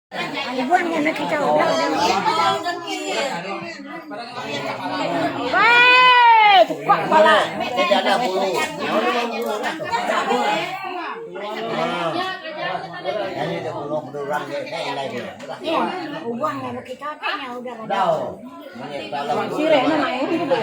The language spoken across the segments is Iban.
Weh, cepat pala. Sirih na main gitu.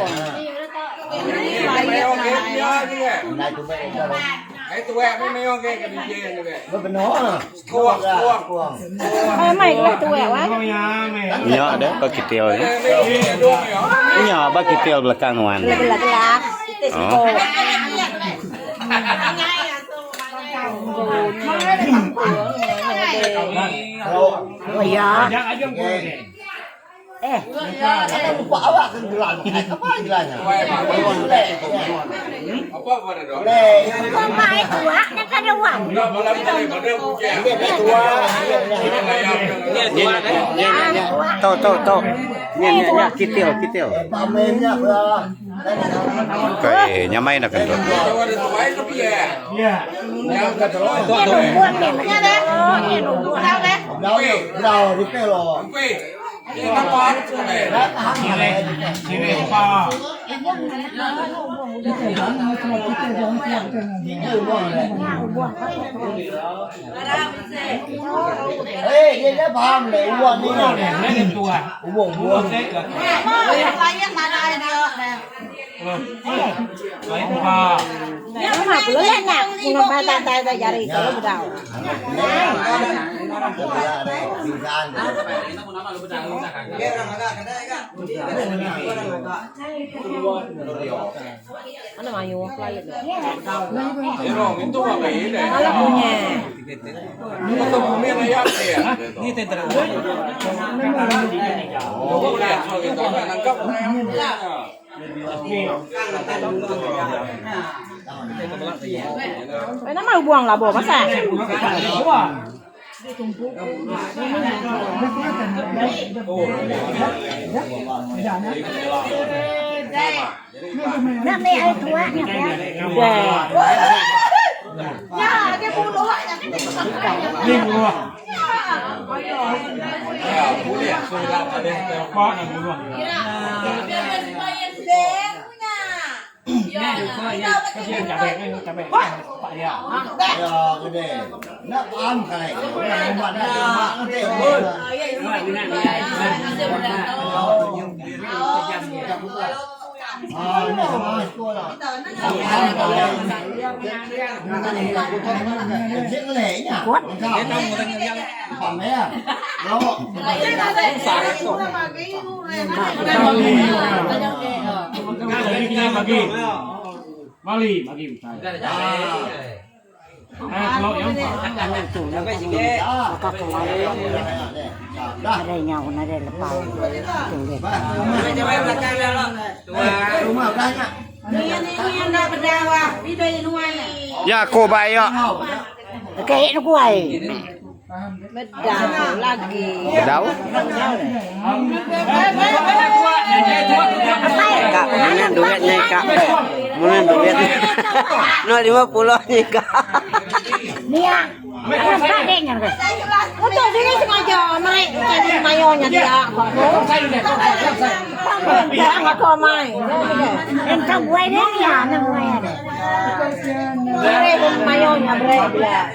Nya deh ba kitil nya. Nya ba kitil belakang nuan. Oh. Eh. Tok tok tok. Nya nya nya kitil kitil. Kai nyamai nak kentut. Nama buang labo pasal. Ya ko bayak. Bedau lagi. Bedau? Kak, mana duitnya kak? Mana duit? No 50 nih kak. Nia. Betul dia sengaja naik cari mayonya dia. Jangan kau main. Entah gue dia ya, nang main. Bre mayonya bre bila.